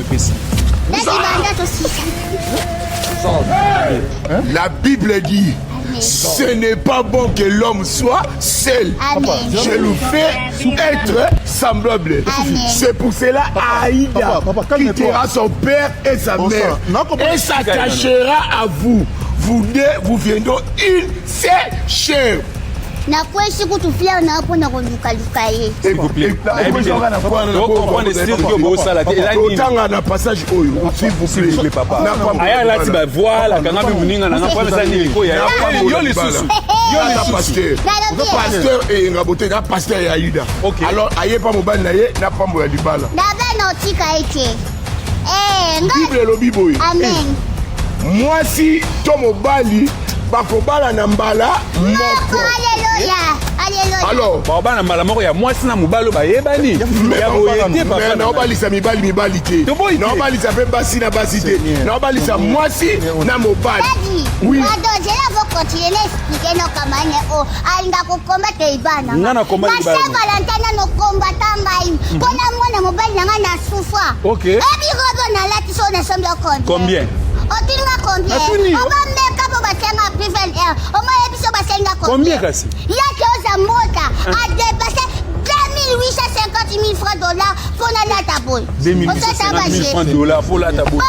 Topesi. La Bible dit: ce n'est pas bon que l'homme soit seul. Amen. Je lui fais être semblable. Amen. C'est pour cela Aïda Papa, papa, calme-toi. quittera son père et sa Bon mère sang. Non, comprends- et s'attachera à vous. Vous deux, vous viendrez une seule chair. Nakwesi kutu fleur na mpona kolukaluka ye. S'il vous plaît. Otanga na passage oyo, s'il vous S'il vous plaît, papa. Aya alati bavoile, akanga mpe moninga nanga po amesa nini koya yo lisusu, yo lisusu. Pasteur, pasteur Eyenga Bote na pasteur ya Yuda. Alors aye pa mobali na ye na pambo ya libala. Na bana otika ye te. Bible elobi boye: Amen. Mwasi to mobali bakobala na mbala moko. Alleluya, alleluya. Alors bakobala na mbala moko ya mwasi na mobali oyo bayebani ya boye te, papa. Naobalisa mibali mibali te, naobalisa mpe basi na basi te, naobalisa mwasi na mobali. Oui, pardon, je vais continuer na expliquer no kamane o alinga kokombata libala. Nga na komba na Saint Valentin nano kombata ngai mpona mwana mobali na ngai na souffra. Ebi robe nalati so nasombi yo combien? Combien? Otuninga combien? Obameka mpo basenga privel air omoyebi biso basenga. Combien kasi? Yake oza mboka adépassé 2850 000 francs dollars mpo nalata boye. 2850 000 francs dollars mpo lata boye?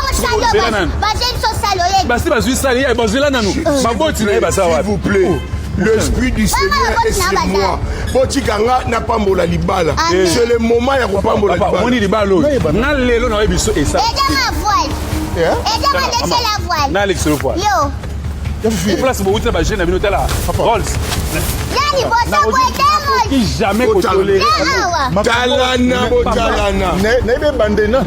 Bazwi biso sale oye. Basi bazwi sale ye, bazwela nanu baboti na ye baza S'il wapi? vous plaît, l'esprit du Seigneur est sur moi. Botikanga napambola libala. C'est le moment ya kopambola. Papa, omoni libala. Libala oyo nga lelo nayebi biso esa. Ezanga voile, ezanga lese la voile. Na alekiselo voile. Yo. Place bowuti na bajeune na bino, tala Rolls. Ya liboso boye te. Jamais kotolérer. Awa. Talana, botalana. Nayebi ebandeli.